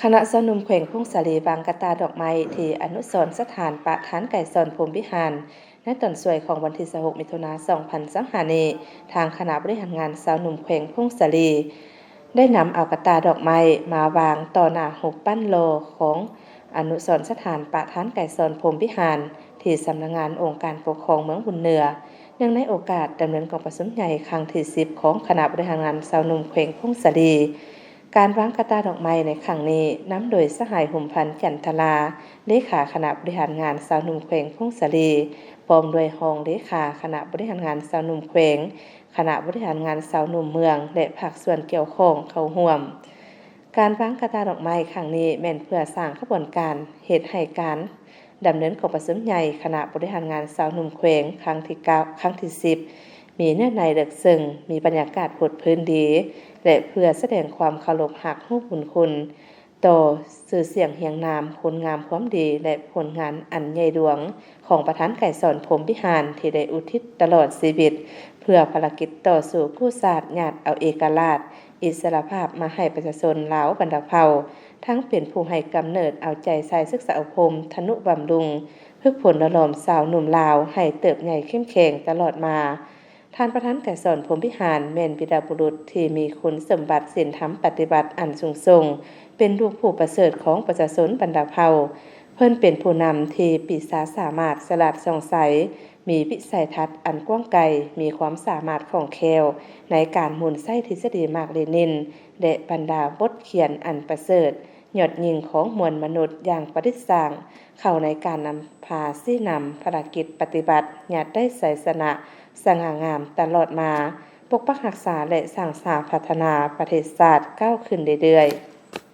ຄະນະຊາວໜຸ່ມແຂວງຜົ້ງສາລີ ວາງກະຕ່າດອກໄມ້ທີ່ອະນຸສອນສະຖານປະທານໄກສອນ ພົມວິຫານ ໃນຕອນສວຍຂອງວັນທີຊາວຫົກ ມິຖຸນາ ສອງພັນຊາວຫ້ານີ້, ທາງຄະນະບໍລິຫານງານຊາວໜຸ່ມແຂວງຜົ້ງສາລີ ໄດ້ນຳເອົາກະຕ່າດອກໄມ້ມາວາງຕໍ່ໜ້າຮູບປັ້ນຫຼໍ່ຂອງອະນຸສອນສະຖານປະທານໄກສອນ ພົມວິຫານ ທີ່ສຳນັກງານອົງການປົກຄອງເມືອງບຸນເໜືອ ເນື່ອງໃນໂອກາດດຳເນີນກອງປະຊຸມໃຫຍ່ຄັ້ງທີສິບ ຂອງຄະນະບໍລິຫານງານຊາວໜຸ່ມແຂວງຜົ້ງສາລີ. ການວາງກະຕ່າດອກໄມ້ໃນຄັ້ງນີ້ ນຳໂດຍສະຫາຍ ຫົມພັນ ຈັນທະລາ ເລຂາຄະນະບໍລິຫານງານຊາວໜຸ່ມແຂວງຜົ້ງສາລີ ພ້ອມດ້ວຍຮອງເລຂາຄະນະບໍລິຫານງານຊາວໜຸ່ມແຂວງ, ຄະນະບໍລິຫານງານຊາວໜຸ່ມເມືອງ ແລະ ພາກສ່ວນກ່ຽວຂ້ອງເຂົ້າຮ່ວມ. ການວາງກະຕ່າດອກໄມ້ຄັ້ງນີ້ ແມ່ນເພື່ອສ້າງຂະບວນການເຮັດໃຫ້ການ ດຳເນີນກອງປະຊຸມໃຫຍ່ຄະນະບໍລິຫານງານຊາວໜຸ່ມແຂວງຄັ້ງທີເກົ້າ ຄັ້ງທີສິບ ມີເນື້ອໃນເລິກເຊິ່ງ, ມີບັນຍາກາດໂພດພື້ນດີ ແລະ ເພື່ອສະແດງຄວາມເຄົາລົບຮັກຮູ້ບຸນຄຸນຕໍ່ຊື່ສຽງຮຽງນາມ, ຄຸນງາມຄວາມດີ ແລະ ຜົນງານອັນໃຫຍ່ຫຼວງຂອງປະທານໄກສອນ ພົມວິຫານ ທີ່ໄດ້ອຸທິດຕະຫຼອດຊີວິດ ເພື່ອພາລະກິດຕໍ່ສູ້ກູ້ຊາດ, ຍາດເອົາເອກະລາດ, ອິດສະຫຼະພາບມາໃຫ້ປະຊາຊົນລາວບັນດາເຜົ່າ, ທັງເປັນຜູ້ໃຫ້ກຳເນີດເອົາໃຈໃສ່ສຶກສາອົບຮົມ, ທະນຸບຳລຸງ, ຝຶກຝົນຫຼໍ່ຫຼອມຊາວໜຸ່ມລາວໃຫ້ເຕີບໃຫຍ່ເຂັ້ມແຂງຕະຫຼອດມາ. ທ່ານປະທານໄກສອນ ພົມວິຫານ ແມ່ນວີລະບຸລຸດທີ່ມີຄຸນສົມບັດສິນທຳປະຕິວັດອັນສູງສົ່ງ, ເປັນລູກຜູ້ປະເສີດຂອງປະຊາຊົນບັນດາເຜົ່າ. ເພິ່ນເປັນຜູ້ນຳທີ່ປີຊາສາມາດ, ສະຫຼາດສ່ອງໃສ, ມີວິໄສທັດອັນກວ້າງໄກ, ມີຄວາມສາມາດຄ່ອງແຄ້ວໃນການໝູນໃຊ້ທິດສະດີມາກເລນິນ ແລະ ບັນດາບົດຂຽນອັນປະເສີດຍອດຍິ່ງຂອງມວນມະນຸດຢ່າງປະດິດສ້າງ ເຂົ້າໃນການນຳພາຊີ້ນຳພາລະກິດປະຕິບັດ ຍາດໄດ້ໄຊຊະນະສະຫງ່າງາມຕະຫຼອດມາ, ປົກປັກຮັກສາ ແລະ ສ້າງສາພັດທະນາປະເທດຊາດກ້າວຂຶ້ນເລື້ອຍໆ.